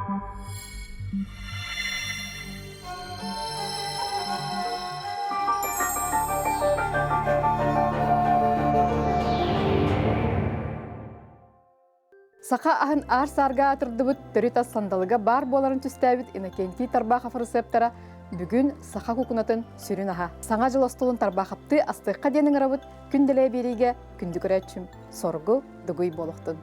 Саха аһын аар-саарга аатырдыбыт төрүт ас сандалыга баар буоларын түстээбит Иннокентий Тарбахов ырысыаптара бүгүн саха кукунатын сүрүн аһа. Саҥа дьыл остуолун Тарбахаптыы астыахха диэн ыҥырабыт күн дэлэй биэриигэ күндү көрөөччүм соргу дугуй буолуохтун.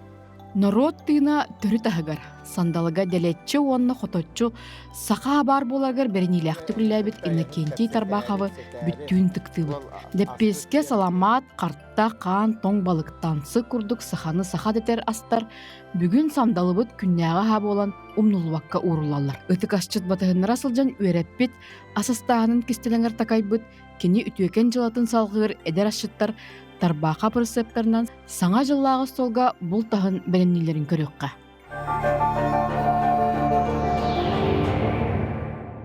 Норуот тыына төрүт аһыгар, сандалыга дэлэччи уонна хоточчу саха баар буоларыгар бэриниилээхтик үлэлээбит Иннокентий Тарбаховы бүттүүн тыктыыбыт. Дэппиэскэ, саламаат, харта, хаан, тоҥ балык, танцы курдук саханы саха дэтэр астар бүгүн сандалыбыт күннээҕи аһа буолан умнуллубакка ууруллаллар. Ытык асчыт батыһыннара сылдьан үөрэппит, ас астааһынын кистэлэҥэр такайбыт, кини үтүөкэн дьылатын салҕыыр эдэр асчыттар Тарбаахап ырысыаптарынан Саҥа дьыллааҕы остуолга булт аһын бэлэмнииллэрин көрүөххэ.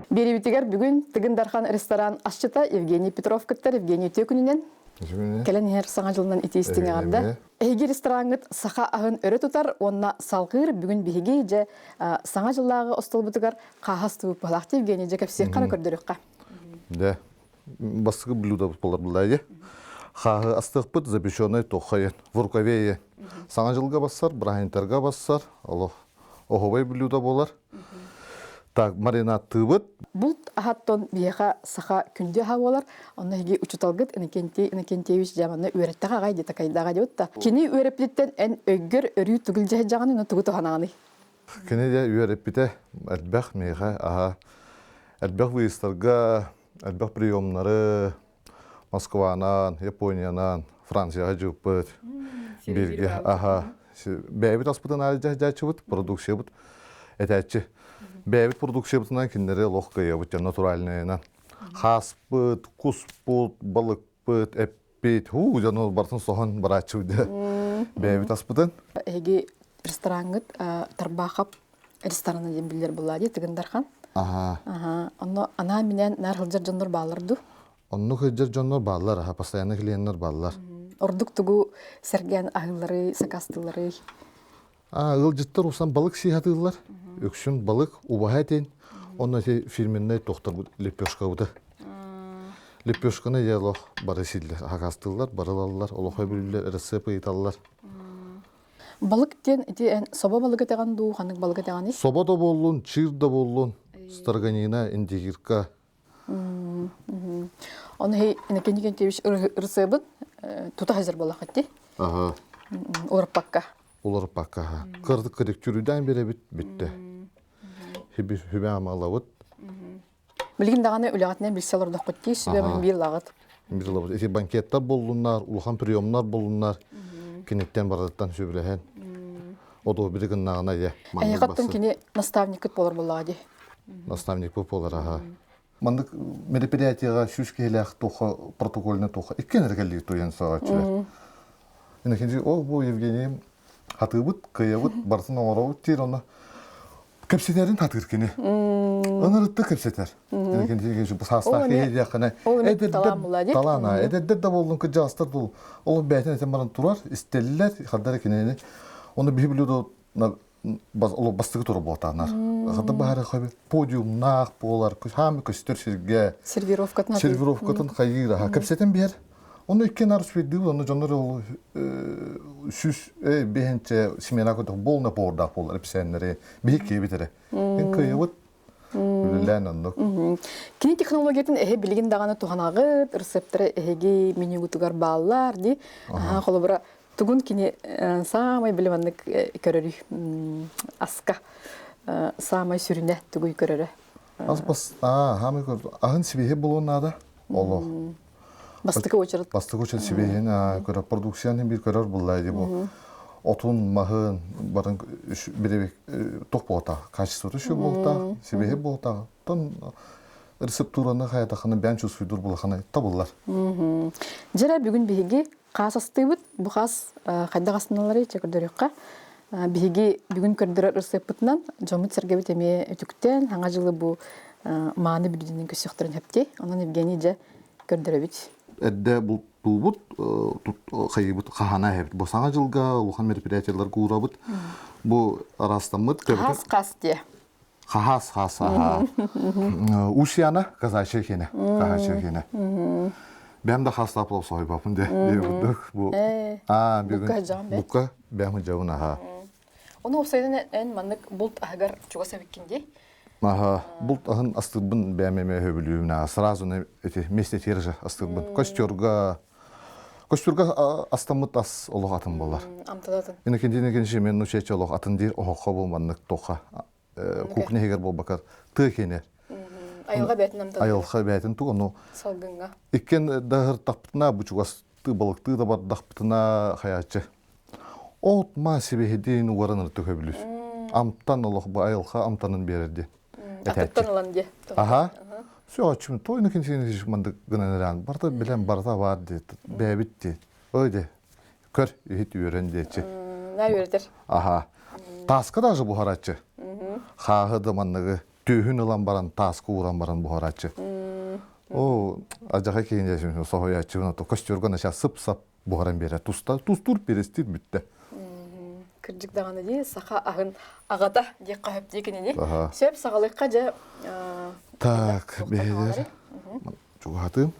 Биэриибитигэр бүгүн Тыгын Дархан ресторан асчыта Евгений Петров кыттар. Евгений үтүө күнүнэн. Кэлэн иһэр Саҥа дьылынан итии истиҥ эҕэрдэ. Эһиги рестораҥҥыт саха аһын өрө тутар уонна салҕыыр. Бүгүн биһиги дьэ Саҥа дьыллааҕы остуолбутугар хааһы астыбыт быһалаах. Евгений дьэ кэпсиэххэ эрэ көрдөрүөххэ. Дэ. Бастакы блюдо болар булла Хааһы астыахпыт запеченный тухайын, в рукаве Саҥа дьылга бассар, бырааһынньыктарга бассар, олох оһобай блюдо болар. Так, маринадтыыбыт. Булт аһаттон биһиэхэ саха күндү аһа буолар. Онно эһиги учуталгыт Иннокентий Иннокентьевич дьаманна үөрэттэх аҕай дии такайдаҕа диэбит да. Кини үөрэппититтэн эн өйгөр өрүү тугул дьаһайдьаҕын, но тугу туһанаҕыный? Кини дьэ үөрэппитэ элбэх миэхэ аһа элбэх выездтарга элбэх приемнары Москванан, Япониянан, Францияҕа дьыыппыт. Бииргэ аха бэйэбит аспытын аалдьааччыбыт, продукциябыт этээччи. Бэйэбит продукциябытынан кинилэри олох кыайабыт дьон натуральнайынан. Хааспыт, куспут, балыкпыт, эппит, хуу дьону барытын соһон барааччыбыт бэйэбит аспытын. Эһиги рестораҥҥыт Тарбаахап ресторана диэн биллэр буолла дии Тыгын Дархан. Аха. Аха. Онно анаан-минээн наар сылдьар дьоннор бааллар дуу? Оннук сылдьар дьоннор бааллар, аха, постоянно клиеннэр бааллар. Ордук тугу сэргээн аһыылларый, сакаастыылларый? А, ыалдьыттар усан балык сии сатыыллар. Үксүн балык, убаһа этин. Онно ити фирменнэй тохторбут лепешкабыты. Лепешканы дьэ олох бары сииллэр, сакаастыыллар, бары ылаллар, олох өбүлүллэр, ырысыап ыйыталлар. Балык диэн ити эн собо балык этэҕин дуу, ханнык балык этэҕиний? Собо да буоллун, чыыр да буоллун, строганина, индигирка. Оны хей Иннокентий Кентьевич ырысыабын тута хазыр буоллаххыт дии. Аха. Уларыппакка. Уларыппакка. Кырдык кырдык түрүдээн бирэбит бүттэ. Хүбэ амалабыт. Билигин даҕаны үлэҕитинэн билсэ олордоххут дии, сүбэ биир ылаҕыт. Биир ылабыт. Ити банкеттар боллуннар, улахан приемнар боллуннар, киниттэн барытыттан сүбэлэһэн. Одо бири гыннаҕына дьэ. Эйэхаттан кини наставниккыт буолар буоллаҕа дии. Наставникпыт буолар аха. Маннык мероприятиеҕа сүүс киһилээх туха протокольный туха иккиэн эрэ кэллии туйан саҕаччылар. Иннокентий, ол бу Евгений хатыыбыт, кыайабыт, барытын оҥоробут диир онно кэпсэтэрин хатыыр кини. Ынырытты кэпсэтэр. Иннокентий саастаах киһи диэххинэ эдэрдэр талаана, эдэрдэр да буоллун кырдьаҕастар дуу ол бэйэтин этэн баран турар, истэллэр, хардара кинини. Оны биһи блюдо ол бастакы тура буолтаанар. Хата баһары подиумнаах буолар, хаамы көстөр сиргэ. Сервировкатын Сервировкатын хайыыр, кэпсэтэн биэр. Оны икки нар сүрдүү, оны дьоннор ол сүс биһинче смена көтөх болна поордаах болар эпсээннэри биһи киэбит эрэ. Эн кыайыбыт үлэлээн оннук. Кини технологиятын эһи билигин даҕаны туһанаҕыт, рецепттары эһиги менюгутугар бааллар дии. Холобура, тугун кини саамай билиманнык көрөрүй аска саамай сүрүнэ тугуй көрөрө? Ас бас аа хаамай көр аһын сибиһи булуон наада. Олох. Бастакы очерет. Бастакы очерет сибиһин көрөр продукцияны бир көрөр булла ди бу. Отун, маһын, барын бире тох болта, качествоты şu болта, сибиһи болта. Тон рецептураны хаятаханы бән чувствуйдур булаханы табыллар. Жара бүгүн биһиги хаас астыыбыт. Бу хаас хайдах астыналары чэ көрдөрүөххэ. Биһиги бүгүн көрдөрөр ырсыаппытынан дьоммут сэргэбит эмиэ үтүктэн, саҥа дьылы бу мааны бүлүүдэнэн көрсүөхтэрин сөптүй. Онон Евгений дьэ көрдөрөбүт. Эрдэ бултуубут, хайыыбыт хаһана эһэбит. Бу саҥа дьылга улахан мероприятиеларга уурабыт. Бу араастаммыт. Хаас хаас диэ. Хаас хаас аха. Усьяна казачья хене. Казачья хене. Бэм да хастап лоп сойбапын де. Бу бу. А бүгүн букка бэм жабын аха. Ону уопсайынан эн маннык булт аһыгар чугас эбиккин дии. Аха, булт аһын астырбын бэм эме хөбүлүүм сразу эти вместе же астырбын. Костерга Костюрга астаммыт ас олох атын болар. Амтанатын. Инекинди мен нучече олох атын диир оһоххо бу маннык тоха кухня иһигэр буолбакар тыа киэнэ. Айылҕа бээтин амтанар. Айылҕа бээтин туг ону салгыҥҥа. Иккен даһыртахпытына бу чугас балыктыы да бардахпытына хаячы. От ма сибэһидин угаран ырты көбүлүс. Амтан олох бу айылҕа амтанын берер ди. Атыттан ылан ди. Аха. Все, чим той накинсин мандык гынан эрэн барта билен барта бар ди бэбит ди. Ой ди. Көр иһит үөрэн диэччи. На үөрэтэр. Аха. Тааска даже буһараччы. Хааһы да манныгы түөһүн ылан баран тааска ууран баран буһараччы. О, ажаха киһин соһуйааччыбын ото костюрга наша сып-сап буһаран биэрэр. Туста тустуур перестир бүттэ. Кырдьык даҕаны дии, саха аһын аҕата диэххэ сөп дии кинини. Сөп саҕалыахха дьэ. Так, бэһилэр. Чугаһатыым.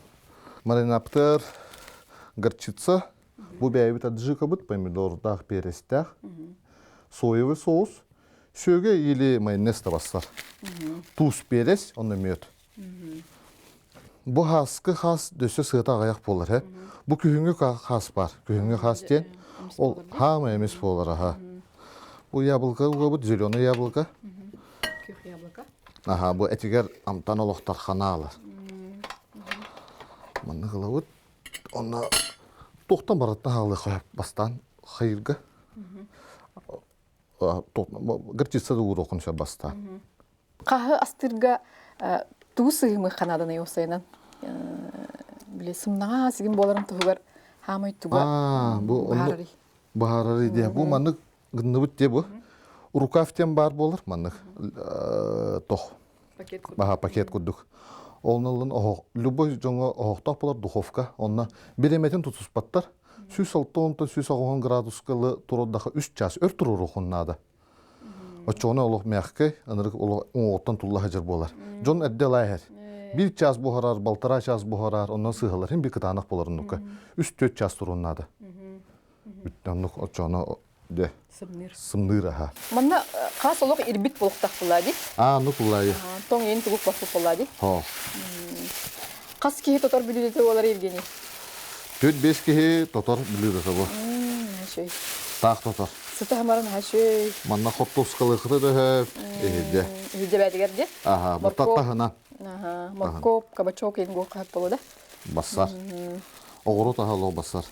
Маринаптар горчица, бу бэйэбит аджикабыт помидордаах, перестээх, соевый соус, сүөгэ или майонез табассар. Туус перец, онно мед. Бу хааскы хаас дөссө сыата аҕыйах буолар э. Бу күһүҥҥү хаас бар. Күһүҥҥү хаас диэн ол хаама эмис буолар аха. Бу яблоко угабыт зеленый яблоко. Күөх яблоко. Аха, бу этигэр амтан олохтор ханаалар. Манна кылабыт. Онно туохтан барыттан хаалыха бастаан хайырга. Горчица да ууруохун сөп бастаан. Хаһы астыырга тугу сыһымы ханаданай уопсайынан били сымнаҕа сигин буоларын туһугар хаамай туга бу баһаарарый баһаарарый диэ бу маннык гынныбыт диэ бу рукав диэн баар буолар маннык тох баһа пакет курдук Онно оһох любой дьоҥҥо оһохтоох буолар духовка онно бириэмэтин тутуспаттар 160 180 градуска турардаха үс час өр туруоруохун наада Оччоҕуна олох мягкай, ынырык олох уҥуоҕуттан тулла сылдьар буолар. Дьон эрдэ ылаа иһэр. Биир час буһарар, балтараа час буһарар, онон сыыһалар иһин бир кытаанах буолар оннукка. Үс-түөрт час туруон наада. Оннук оччоҕуна дьэ Сымныыр. сымныыр аһа. Манна хас олох ирбит буолуохтаах буоллаа дии. Аа, ну куллаайы. Тоҥ иин тугук баппыт буоллаа дии. Хоо. Хас киһи тотор бүлүүдэтэ буолар Евгений? Түөрт-биэс киһи тотор бүлүүдэтэ бу. Үчүгэй. Таах тотор. Сыта хамарын үчүгэй. Манна хортуоскалыахыта да сөп. Иһирдьэ. Иһирдьэ бээтигэр дии. Аха, бу таһынан. Аха, моркоп, кабачок иин гуох хаһат болу да. Бассар. Оҕуруот аһа олох бассар.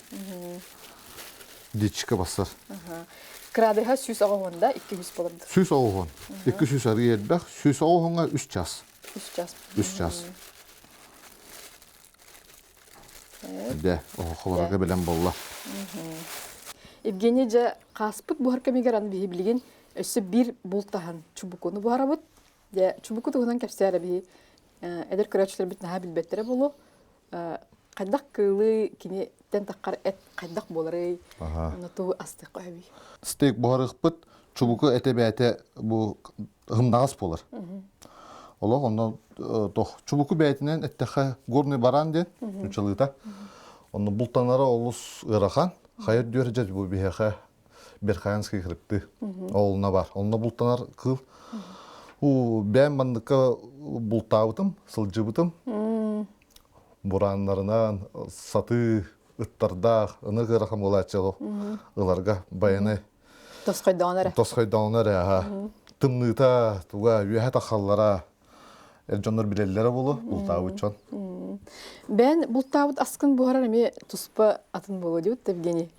Дичка бассар. Кыраадыһа 190 да, 200 болорду. 190. 200 арыы элбэх. 190-га 3 час. 3 час. 3 час. Дэ, оһохолорго бэлэм буолла. Евгений дьэ хааспыт буһар кэмигэр аны биһи билигин өссө биир бултаһан чубукуну буһарабыт. Дьэ, чубуку туһунан кэпсээр биһи эдэр көрөөччүлэрбит наһаа билбэттэрэ буолуо. Хайдах кыылы киниттэн таххар эт хайдах буоларый? Онно тугу астыахха сөбүй? Стейк буһарыахпыт чубуку этэ бэйэтэ бу ымнаҕас буолар. Олох онно тох чубуку бэйэтинэн эттэххэ горный баран диэн нучалыыта. Онно бултанара олус ыарахан. Хайа үрдүөр дьэ бу биһиэхэ Верхоянский хребты олна бар. Онно бултанар кыыл. У бэйэм манныкка бултаабытым, сылдьыбытым. Бурааннарынан сатыы ыттардаах, ынык ыарахан буолааччы ыларга байаны Тосхойдоон эрэ. Тосхойдоон эрэ, аха. Тымныыта, туга, үөһэ тахаллара эр дьоннор билэллэрэ буолуо, бултаабыт дьон. Бэйэн бултаабыт аскын буһарар эмиэ туспа атын буолуо диэбит Евгений.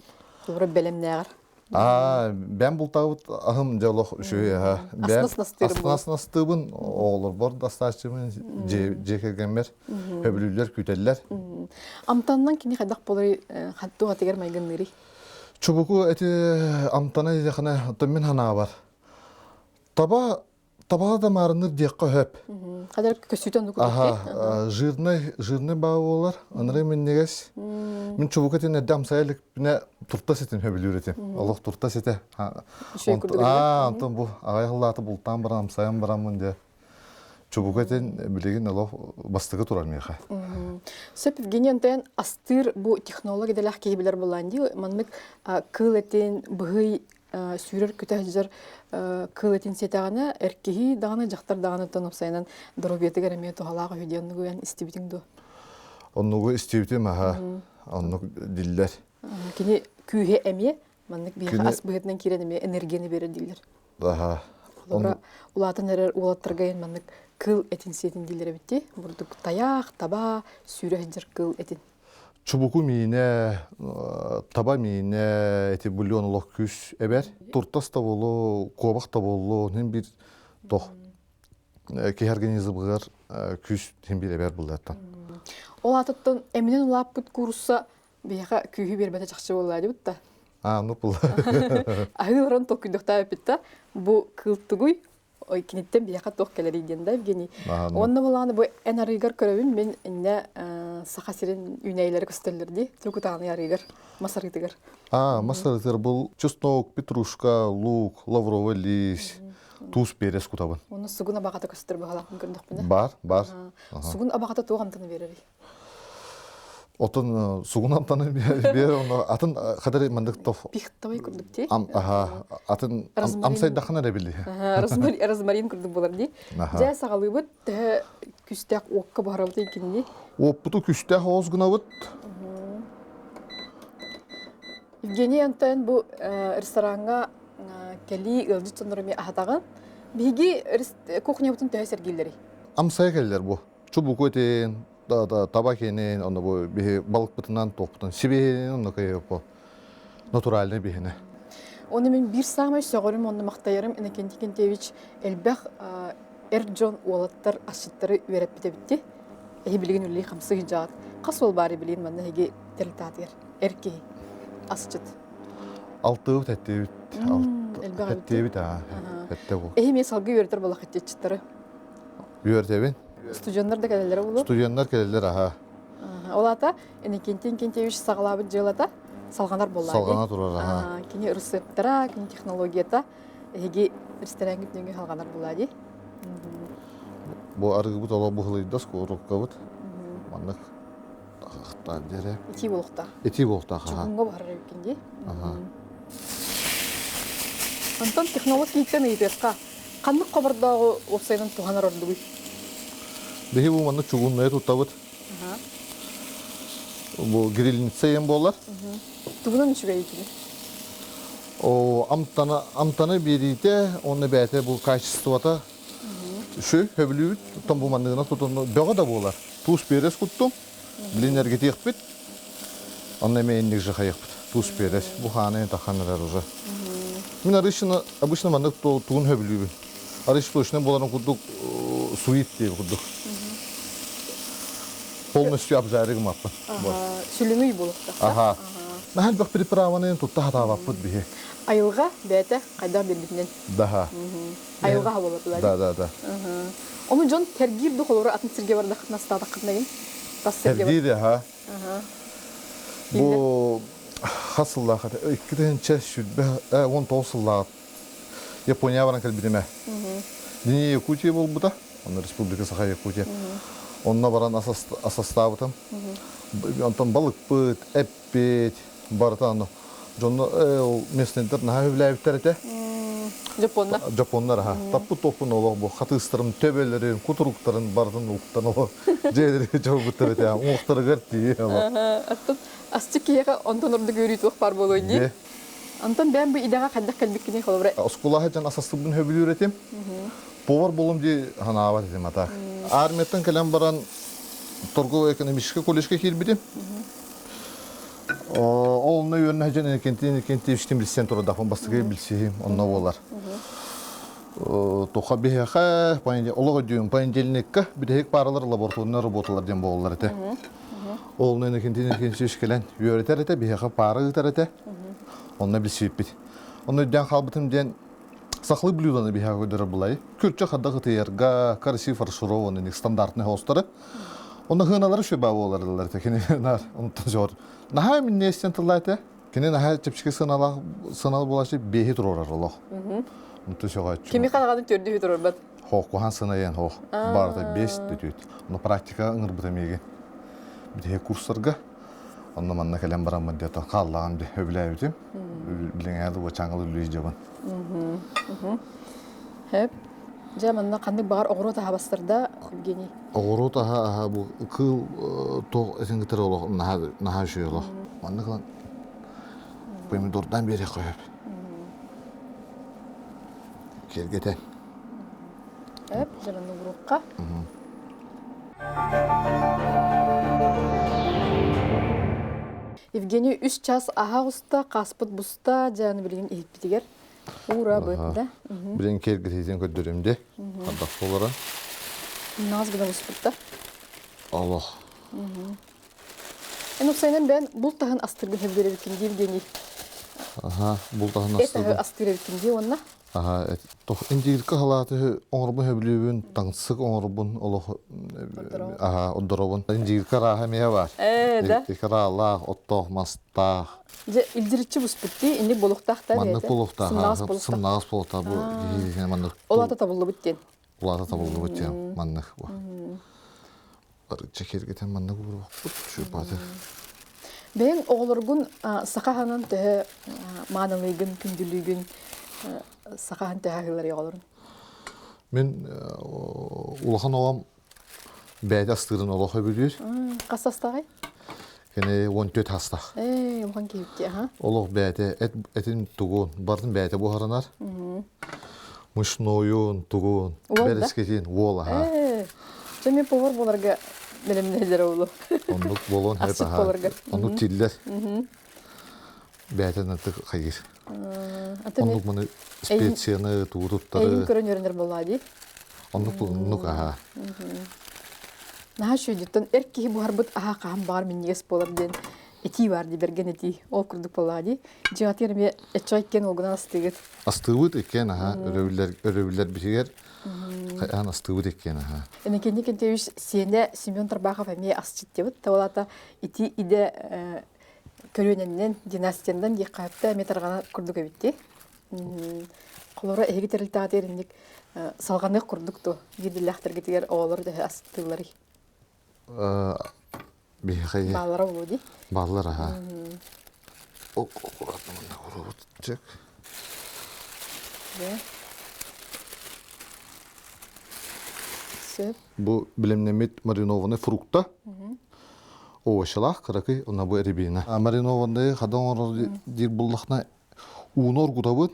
Туора бэлэмнээҕэр. Аа, бэйэм бултаабыт аһым дьэ олох үчүгэй аһа. Бэйэм астыыбын, оҕолорбор дастааччыбын, дьиэ кэргэммэр хөбүлүүллэр, күүтэллэр. Амтанынан кини хайдах буоларый, туохатыгар майгынныырый? Чубуку эти амтана диэххинэ, оттон мин санаабар, таба. Табаҕа да маарынныр диэххэ сөп. Хадar көсүүтэ оннук Аха, жирный, жирный баа буолар. Ыныры минньигэс. Мин чубука этин эрдэ амсайа иликпинэ туртас этин сөбүлүүр этим. Олох туртас этэ. Аа, онтон бу аҕай хыллааты бултаан баран амсайан бараммын дьэ. Чубука этин билигин олох бастакы турар миэхэ. Сөп Евгений Антон астыыр бу технолог идэлээх киһи билэр буолаан дии. Маннык кыыл этин быһый сүүрэр көтө сылдьар кыыл этин сиэтэҕинэ эр киһи даҕаны дьахтар даҕаны оттон уопсайынан доруобуйатыгар эмиэ туһалаах үһү диэн оннугу эн истибитиҥ дуо? Оннугу истибитим аха оннук диллэр. Кини күүһэ эмиэ маннык биһиэхэ ас быһыытынан киирэн эмиэ энергияны биэрэр дииллэр. Аха. Холобура, улаатан эрэр уолаттарга эн маннык кыыл этин сиэтин дииллэр эбит дии. Бурдук тайаах, таба, сүүрэ сылдьар кыыл этин. Чубуку миинэ, таба миинэ, эти бульон олох күүс эбэр. Туртас да буолуо, куобах да буолуо, хин бир тох киһи организмыгар күүс хин бир эбэр буллартан. Ол аатыттан эминен улааппыт куурусса биһиэхэ күүһү биэрбэтэ чахчы буолла дибит да. А, ну була. Аһыы олорон толкуйдуохтаа эппит да. Бу кыыл тугуй, Ой, киниттэн биһиэхэ туох кэлэрий диэн да, Евгений. Уонна булааны бу эн арыыгар көрөбүн, мин иннэ Саха сирин үүнээйилэри көстөллөр дии, Тургутааны арыыгар, мас арыытыгар. А, мас арыытыгар бұл чеснок, петрушка, лук, лавровый лист, туус перец кутабын. Оны сугун абаҕата көстөр баһалаахпын көрдөхпүнэ. Бар, бар. Сугун абаҕата туох амтаны биэрэрий? Отон сугун амтаны биэр онно атын хадары мандык тоф пихтовый курдук дии. Аха, атын амсайдахына эрэ били. Розмарин курдук болар дии. Дьэ саҕалыыбыт төһө күстээх уокка буһарабыт икинни. Уоппуту күстээх оҕус гынабыт. Евгений Антон бу рестораҥҥа кэлии ыалдьыт дьоннору эмиэ аһатаҕын. Биһиги кухнябытын төһө сэргииллэрий? Амсайа кэллэр бу. Чубуку этин, таба киэнин, онно бу биһи балыкпытынан туохпутун сибиһинин онно кыйыппо натуральный биһине. Оны мен биир саамай сөҕөрүм онно махтайарым Иннокентий Кентьевич элбэх эр дьон уолаттар асчыттары үөрэппит эбитти. Эһи билигин үлэлии хамсыы сылдьаҕыт. Хас уол баары билигин манна эһиги тэрилтээтигэр эр киһи асчыт. Алтыбыт эттибит. Эттибит аа. Этте бу. Эһи эмиэ салгыы үөрэтэр буолахытчыттары. Үөртэбин. Студеннар да кэлэллэрэ буолуо. Студеннар кэлэллэр аха. Ол аата Иннокентий Иннокентьевич саҕалаабыт дьыалата салҕанар буолла. Салҕана турар аха. Кини рецептара, кини технологията эһиги рестораҥҥыт нөҥүө салҕанар буолла дии. Бу арыгыбыт олох быһылыйда сковородкабыт. Маннык тахтаан дьэрэ. Итии буолуохтаах. Итии буолуохтаах аха. Чугуҥҥа буһарар эбиккин дии. Онтон технолог кииттэн ыйытыахха. Ханнык хобордооҕу уопсайынан туһанар ордугуй? Биһи бу манна чугуннайы туттабыт. Бу грильница ем буолар. Тугунан үчүгэй итини? О, амтана, амтаны биэриитэ, онно бэйэтэ бу качествота үчү хөбүлүүбүт. Оттон бу манныгына тутунну бөҕө да буолар. Туус перец куттум. Блиннэргитиэхпит. Онно эмиэ инник же хайыахпыт. Туус перец. Бу хааны тахан эрэр уже. Мин арыыччыны обычно маннык тугун хөбүлүүбүн. Арыч точно буоларын курдук суит диye курдук. Полностью обжарик гымаппын. Сүлүҥүй буолуохтаах. Аха. Наһаа элбэх приправаны тутта хатаабаппыт биһи. Айылҕа бэйэтэ хайдах биэрбитинэн. Даха. Айылҕа буолар Да, да, да. Ону дьон тергиир ду холобура атын сиргэ бардаххытына астаатаххытына гин тас сиргэ Тергиир аха. Бу хас сыллаах этэ? 2019 сыллаах Япония баран кэлбитим ээ. Дини Якутия буолбута, онно Республика Саха Якутия. Онно баран асастаабытым. Онтон балыкпыт, эппит, барыта ону дьонно ол местныйдар наһаа үбүлээбиттэр этэ. Жапоннар. Жапоннар аха. Таппыт топпун олох бу хатыыстарын, төбөлөрүн, кутуруктарын барытын уктан олох дьиэлэригэр дьолбуттар этэ. Уҥуохтарыгар тиийэ олох. Оттон асчык киһиэхэ онтон ордук үөрүү туох баар буолуой дии. Онтон бэйэм бу идэҕэ хайдах кэлбиккиний холобура? Оскуолаҕа дьон асастыбын сөбүлүүр этим. Повар буолум дии санаабат этим атаак. Армияттан кэлэн баран торгово-экономическай колледжка киирбитим. Ол онно үөрэнэ сылдьан Иннокентий Иннокентьевичтин билсэн турардаахпын бастакы билсиһим онно буолар. Туха биһиэхэ олох өйдүүм понедельникка бүтэһик пааралар лабораторнай работалар диэн буолаллар этэ. Ол Иннокентий Иннокентьевич кэлэн үөрэтэр этэ, биһиэхэ паара ыытар этэ. Онно билсибиппит. Онно өйдөөн хаалбытым диэн. Сахалыы блюданы биһиэхэ көрдөрөр булай. Күрчэ хадда кытыйарга, красиво фаршированный, стандартный хостары. Онно хыналары шөбә болар кини нар онтон жор. Наһаа миннестен тыллаата. Кини наһаа чэпчэки сыналаах сынал буолааччы биэһи туруорар олох. Онтон сөҕөөччү. Кими ханаҕаны төрдүһү туруорбат. Хоох куһаан сынайан хоох. Барыта бес төтүт. Но практика ыҥырбыта миигин. Битиһэ курсарга. Онно манна кэлэн бараммын диэтэ хааллаҕым дии өбүлээбитим. Билиҥҥэ дылы чаҥыл үллүү дьабын. Хэп. Дьэ манна ханнык баҕар оҕуруот аһа бастарда Евгений? Оҕуруот аһа аһа бу кыыл туох этин кытары олох наһаа наһаа үчүгэй олох. Маннык ылан помидордаан биэриэххэ сөп. Киэргэтэн. Эп, дьэ манна уруокка. Евгений үс час аһа оҕуста, хаспыт буста, дьэ аны билигин иһиппитигэр уурабыт да. Билин киэргэтиитин көрдөрүм де. Хардах болара. Наас гына буспутта. Олох. Эн упсайынан бэйэн булт таһын астыргын хөбүлэр эбиккин дии Евгений. Аха, булт таһын астыргын. Эт астыр эбиккин дии уонна. Аха, индигирка халааты оҥорбун сөбүлүүбүн, таҥсык оҥорбун олох аха, одоробун. Индигирка арааһа эмиэ баар. Ээ, да. Индигирка оттоох, мастаах. Дьэ, илдьириччи буспут дии, инник болуктаах да Маннык болуктаах, сымнаҕас болуктаах. Сымнаҕас болуктаах бу маннык. Улаата табыллыбыт диэн. Улаата табыллыбыт диэн маннык. Арычча киэргэтэн маннык уруохпут, чуупаты. Бэйэҥ оҕолоргун саха аһынан төһө маанылыыгын, күндүлүүгүн, саха аһын төһө аһыылар оҕолорун? Мин улахан оҕом бэйэтэ астыырын олох өбүлүүр. Хас састааҕый? Кини 14 састаах. Ээ, улахан киһипти, аха. Олох бэйэтэ эт, этин тугун, барытын бэйэтэ буһарынар. Мучнойун, тугун, бэрискитин, уол аха. Ээ, чэ мен повар буоларга бэлэмнэһэллэр оҕолу. Оннук буолуон сөп аха. Оннук тиллэр. Бэйэтин ытык хайыр. Оннук маны специяны тугу туттары. Эйин көрөн үөрэнэр буоллаа дии. Оннук оннук аха. Наһаа шүйдүттэн эр киһи буһарбыт аһа хаһан баҕар минньигэс буолар диэн этии бар дии бэргэн этии. Ол курдук буоллаа дии. Дьиҥатыгар эмиэ эччэ иккиэн уолгунан астыыгыт. Астыыбыт иккиэн аха өрөбүллэр өрөбүллэрбитигэр хайаан астыыбыт иккиэн аха. Иннокентий Кентьевич сиэнэ Семен Тарбахов эмиэ асчыт диэбит. Табалата ити идэ көлүөнэннэн, династиянан диэххэ сөптөө эмиэ тарҕана курдук эбит дии. Холоро эһиги тэрилтэҕитигэр инник салҕаныах курдук дуо биирдиилээхтэргитигэр оҕолор төһө астыылларый? Биһиэхэ Бааллара буолуо дии. Бааллар аха. Чек. Сөп. Бу билимнэммит маринованный фрукта. Овощалаах кыракый уна бу рябина. Маринованный хадан оҥорор диир буллахна ууну оргутабыт.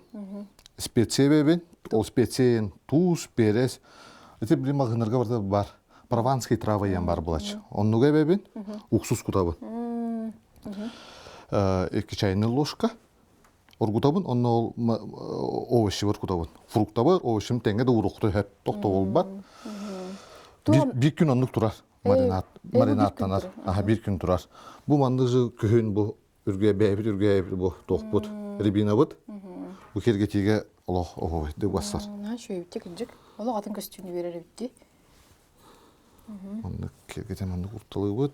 Специя бэбин. Ол специян туус, перец. Ити билим маҕаһыыннарга барыта бар. Прованский трава диэн бар булач. Оннуга эбэбин, уксус кутабын. Икки чайный ложка. Оргутабын, онно ол овощибар кутабын. Фруктабар, овощым тэҥҥэ да уруохту сөп, тохтобулбат. Биир күн оннук турар. Маринад, маринадтанар. Аха, биир күн турар. Бу маннык же күһүн бу үргэ бэйэбит үргээбит бу туохпут рябинабыт. Бу киргэтиигэ олох оһуобайдык бассар. Наһаа үчүгэйбит кырдьык. Олох атын көстүүнү биэрэр эбит Маннык киргэтэн маннык урталыыбыт.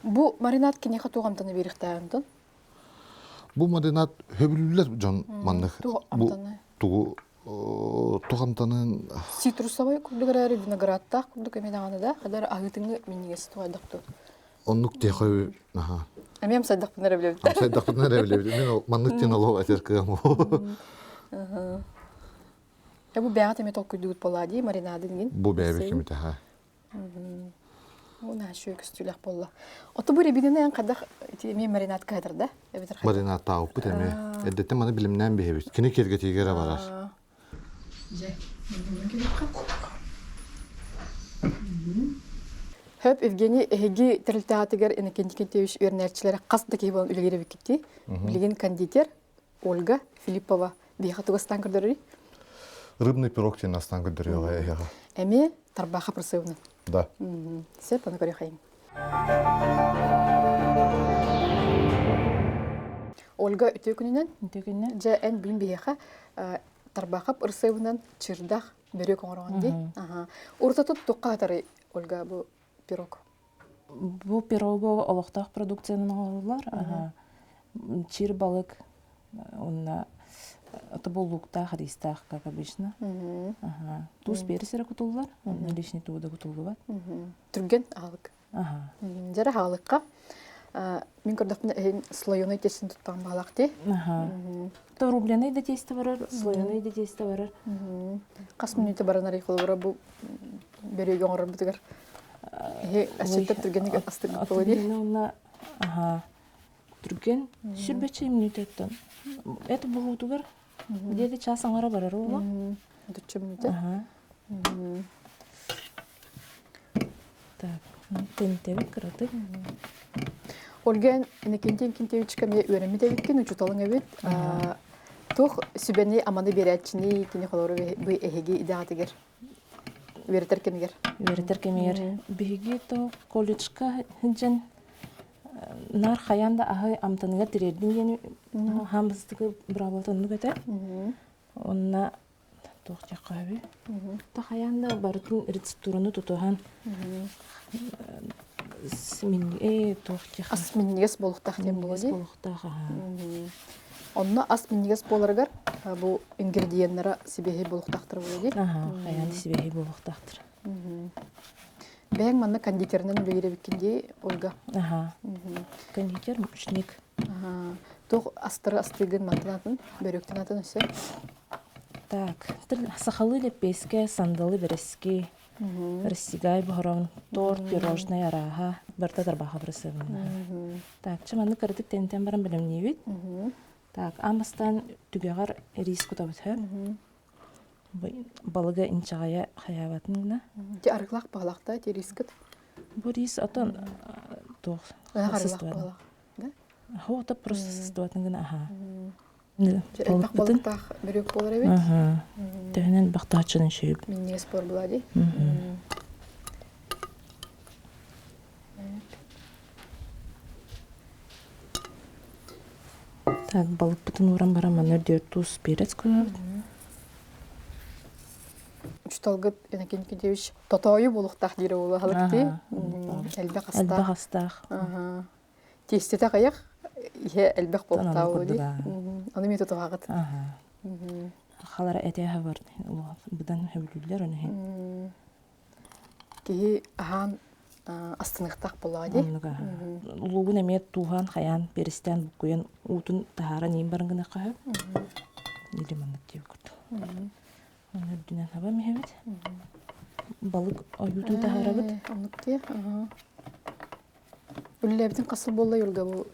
Бу маринад киниэхэ туох амтаны биэриэхтээҕин тон? Бу маринад хөбүлүүллэр дьон маннык. Бу тугу туох амтанын Цитрусовай курдук эрээри виноградтаах курдук эмиэ даҕаны да, хадар аһыытыҥы минньигэс туһайдах ту. Оннук тиэхэ аха. Эмиэ амсайдахпын эрэ билэбит. Амсайдахпын эрэ билэбит. Мин маннык диэн олох этэр кыам. Бу бэйэҕит эмиэ толкуйдугут буоллаа дии, маринадын гин. Бу бэйэбит кимитэ ха. Уу наһаа көстүүлээх буолла. Ото бу рябинаны эн хайдах ити эмиэ маринад кыһатар да? Эбэтэр Маринадтаабыппыт эмиэ. Эрдэттэн маны билимнээн биһэбит. Кини киэргэтиигэ эрэ барар. Дьэ, Хөп, Евгений, эһиги тэрилтэҕитигэр Иннокентий Кентьевич үөрэнээччилэрэ хас да киһи буолан үлэлиир эбиккит Билигин кондитер Ольга Филиппова биһиэхэ тугу астаан көрдөрөрүй? Рыбный пирог диэн астаан көрдөрүөҕэ эһиэхэ. Эмиэ Тарбаха Просывна. Да. Сөп, аны көрүөхайын. Ольга, үтүө күнүнэн. Үтүө күнүнэн. Дьэ, эн бүгүн биһиэхэ. Тарбахап ырсыабынан чырдах бөрүөк оҥороҕун дии. Урутатыт туохха хатарый, Ольга, бу пирог? Бу пирогу олохтоох продукциянан оҥороллор. Чир балык уонна тобул луктаах, ристаах, как обычно. Туус перец эрэ кутуллар, онно лишний тугу да кутуллубат. Түргэн аһылык. Дьэрэ аһылыкка мин көрдөхпүнэ эһин слоеный тестин туттаҕым баалаах дии. То рубленый да тесто барар, слоеный да тесто барар. Хас мүнүүтэ баран холобура бу бөрүөгэ оҥорорбутугар эһи асчыттар түргэнник астыгыт буолуо дии. Уонна түргэн сүрбэччэ мүнүүтэттэн это буһуутугар где-то час аҥара барар уола. Отучча мүнүүтэ. Так, тэнтэбит кыратык. Ольга Иннокентий Инкентьевичка эмиэ үөрэммит эбиккин, учууталыҥ эбит. Туох сүбэни аманы биэрээччиний кини холору бу эһиги идэҕитигэр үөрэтэр кэмигэр? Үөрэтэр кэмигэр биһиги то колледжка сылдьан наар хайаан да аһы амтаныгар тириэрдин диэн хаамыстыгы быраабылата оннук этэ. Онно туох диэххэ сөбүй? Та хайаан да барытын рецептураны тутуһан туох диэххэ Ас минньигэс буолуохтаах диэн буолуо дии. Буолуохтаах аһа. Онно ас минньигэс буоларыгар бу ингредиеннара сибиэһэй буолуохтаахтар буолуо дии. Аха, хайаан да сибиэһэй буолуохтаахтар. Бэйэҥ манна кондитерынан үлэлиир эбиккин дии, Ольга. Аха. Кондитер, мучник. Туох астары астыыгын мантан атын, бөрүөктэн атын өссө? Так, сахалыы лэппиэскэ, сандалы бэрэски, растягай буһаран, торт, пирожное арааһа, барыта тарбаха бырысыабынна. Так, чэ маннык кыратык тэнитэн баран бэлэмниибит. Так, аан бастаан түгэҕэр рис кутабыт һэ. Балыга инчэҕэйэ хайаабатын гына. Ити арыгылаах баҕалаах да ити рискыт? Бу рис отон туох арыгылаах баҕалаах да? Хота просто сыстыбатын гына аха. Элбэх балыктаах бөрүөк буолар эбит. Төһөнөн бахтааччыны шүйүк. Минньигэс буор була дии. Так, балыкпытын ууран баран манна үрдүгэр туус перец куйабыт. Учуталгыт Иннокентий Никитевич тотоойу буолуохтаах диирэ буолуо аһылык дии. Элбэх астаах. Элбэх астаах. Тиэстэтэ аҕыйах, иһэ элбэх буолуохтаах буолуо дии. Аны эмиэ тутуһаҕыт. Халара этээһэ бар быдан хөбүлүүллэр ону иһин. Киһи аһаан астыныахтаах буоллаҕа дии. Луугун эмиэ тууһаан, хайаан, перестээн буккуйан уутун таһааран иин баран гыныахха сөп. Или маннык диэбит курдук. Оны үрдүнэн хабам иһэбит. Балык ойуутун таһаарабыт. Оннук дии. Үлэлээбитин хас сыл буолла Юлга бу?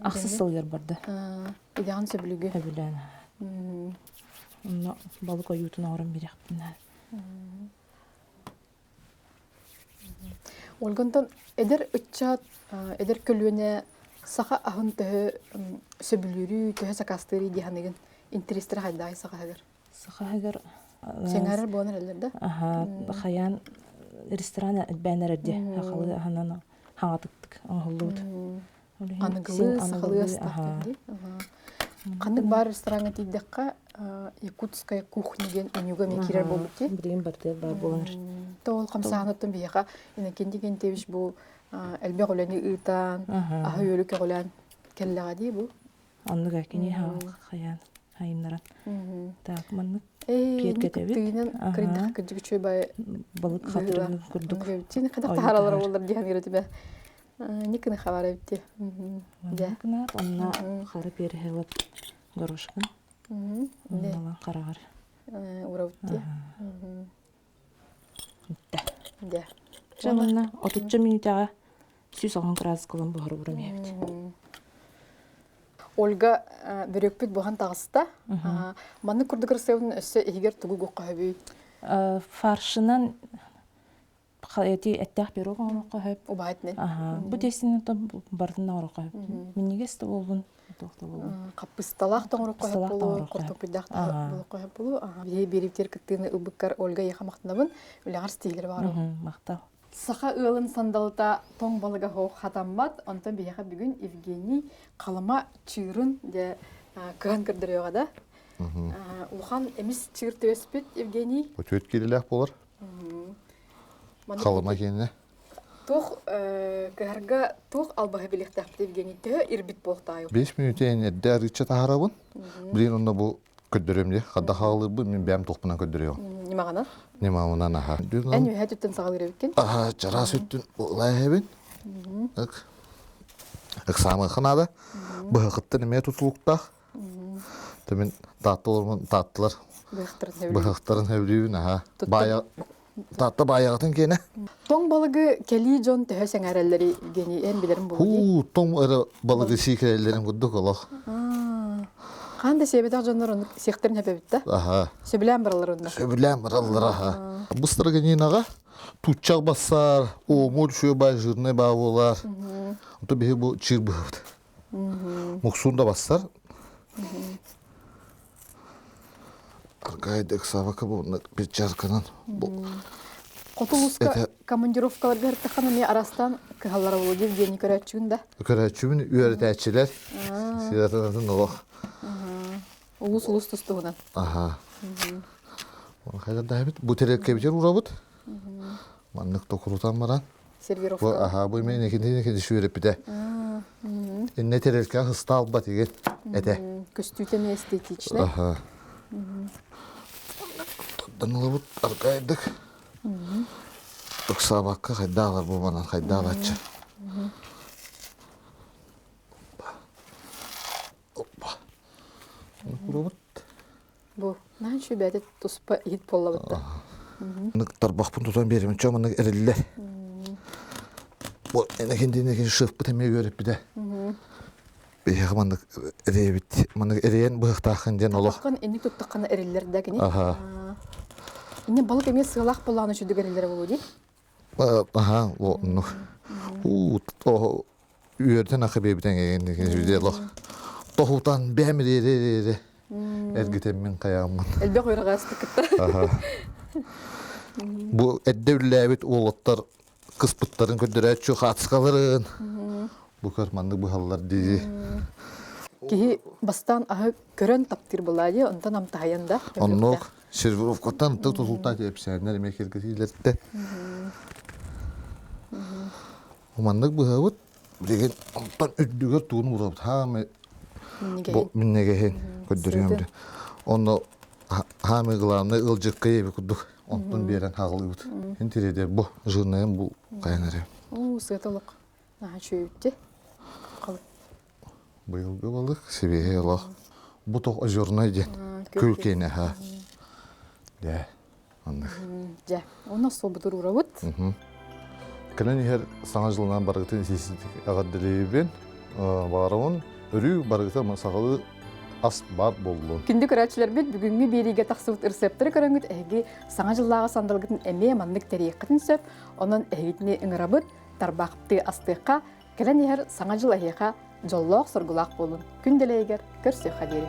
Ахсыс сылыгар барда. Идэҕин сөбүлүүгү? Сөбүлээн. Онно балык ойуутун оҥорон биэриэхпин Ольга онтон эдэр ыччат, эдэр көлүөнэ саха аһын төһө сөбүлүүрүй, төһө сакаастыырый дии саныыгын? Интэриэстэрэ хайдаҕый саха аһыгар? Саха аһыгар Сэҥээрэр буолан эрэллэр да? Аха, хайаан ресторан элбээн эрэр дии. Сахалыы аһынан хаҥатыктык оҥоһуллубут. Аныгылыы, сахалыы астаах дии. Ханнык баар рестораҥҥа тиийдэххэ, якутская кухня диэн менюга эмиэ киирэр буолбут дии. Билигин барытыгар баар буолан То ол хамсааһыныттан биһиэхэ Иннокентий Кентьевич бу элбэх үлэни ыытан, аһы-үөлү көҕүлээн кэллэҕэ дии бу. Оннук кини хайаан хайыннаран. Так, маннык киэргэтэбит. Тыынан кырдах кырдьык үчүгэй бай балык хатырыгын курдук. Тини хадах таһаралар буоллар диэн гырытыбе. Никыны хабар эбитти. Дьэ. Онно хара переһелеп горошкын. Онно хараҕар. Урабытти. Дьэ. Чэ манна отучча мүнүүтэҕэ 110 градус кылын буһарыбырым эбит. Ольга бөрүөкпүт буһан таҕыста. Маннык курдук ырсыабын өссө иһигэр тугу гоххоһөбүй? Фаршынан эти эттээх пирог оҥоруохха сөп. Убаһа этинэн. Бу тиэстини барытын оҥоруохха сөп. Минньигэс да буоллун, туох да буоллун. Хаппысталаах да оҥоруохха сөп буолуо, хортуоппуйдаах да буолуохха сөп буолуо. Биһиги биэриибитигэр кыттыыны ылбыккар Ольга эйиэхэ махтанабын. Үлэҕэр ситиһиилэр баҕарабын. Махтал. Саха ыалын сандалыта тоҥ балыга суох хатаммат. Онтон биһиэхэ бүгүн Евгений Халыма чыырын дьэ кыһан көрдөрүөҕэ да. Улахан эмис чыыр түөспүт Евгений. Өтүөт киирилээх буолар. Халыма киэнэ. Туох кыһарга туох албаһы билиэхтээхпит Евгений төһө ирбит буолтаайы? 5 мүнүүтэ эрдэ арыычча таһаарабын. Билин онно бу көрдөрөм дии. Хадда хаалырбын мин бэйэм туохпунан көрдөрүөм. Ньымаҕынан? Ньымаҕынан аха. Эн үөһэ түттэн саҕалыыр эбиккин? Аха, чараас үттүн ылааһыбын. Ык. Ыксаамыахха наада. Быһахыттан эмиэ тутулуктаах. Мин таатталармын тааттылар. Быһахтарын сөбүлүүбүн аха. Баайа Таатта баайаҕытын киэнэ. Тоҥ балыгы кэлии дьон төһө сэҥээрэллэрий Евгений эн билэрин буолуо дии. Хуу, тоҥ эрэ балыгы сиикэрэллэрин курдук олох. Хаан да сиэбэтэх дьоннор оннук сиэхтэрин сөп эбит да. Аха. Сөбүлээн бараллар онно. Сөбүлээн бараллар аха. Быстарыгынынаҕа туччах бассаар, оомур үчүгэй жирный баа буолар. Ото биһи бу чыыр быһабыт. Муксуун да бассар. Аргайдык сабака бу перчатканан бу Хоту улууска командировкаларга ыртахан эмиэ арастан кыһаллара буолуо Евгений көрөөччүгүн да? Көрөөччүбүн үөрэтээччилэр сиратанатын олох. Улус улус тустуһунан. Аха. Хайда бу тереккебитер урабыт. Маннык токурутан баран. Сервировка. Бу аха бу мен экинтин экинти сүүреппите. Инне терелке хыста албат еген эте. Көстүүтэ эмиэ эстетичный. Аха. Данылыбыт аркайдык. Ыксаабакка хайдаалар бу манан хайдаалаччы. Опа. Курабыт. Бу наһаа үчүгэй туспа иһит буоллабыт Нык тарбахпын тутан биэримин чо маннык эриллэр. Бу энэкин шефпыт эмиэ үөрэппитэ. Биһиэхэ маннык эриэбит, маннык эриэн быһахтааххын диэн олох. Тарбаххын инник туттаххына эриллэр да кини. Аха. Инне балык эмиэ сыалаах буоллаҕына үчүгдүк эриллэрэ буолуо дии. Аха, ну. У үөрдэн ахы биэбитен эгин олох тоһутан бэм ре эргитэммин хайааммын. Элбэх үөрэҕээспит кытта. Бу эрдэ үллээбит уолаттар кыспыттарын көрдөрөөччү хаацкаларын бу көр маннык быһаллар дии. Киһи бастаан аһы көрөн таптыыр буолаа дии, онтон амтаһайан да. Оннук сервировкаттан ытык тутултаах эпсээннэр эмиэ киргэтиилэртэ. Маннык быһабыт билигин онтон үрдүгэр тугун уурабыт хаамы бу миннэгэһин көрдөрүөм онно хаамы главный ыалдьыкка эби курдук онтон биэрэн хаалыбыт интириэдэр бу жирнайым бу хайан эрэ уу сыаталык наһаа үчүгэйбитти Быйылгы балык сибиэһэй олох. Бу тох озернай диэн күл киэнэ ха. Дьэ, оннук. Дьэ, онно суолбутур урабыт. Кэлэн иһэр саҥа дьылынан барыгытын исиситик эҕэрдэлиибин. Баҕарабын өрүү барыгыта сахалыы ас баар буоллун. Күндү көрөөччүлэрбит бүгүҥҥү биэриигэ тахсыбыт ырсыаптары көрөҥҥүт эһиги саҥа дьыллааҕы сандалгытын эмиэ маннык тэрийиэххитин сөп. Онон эһигитини ыҥырабыт, тарбахтыы астыахха, Кэлэн иһэр Саҥа дьыл эһиэхэ дьоллоох-соргулаах буолун. Күн дэлэйигэр көрсүөххэ диэри.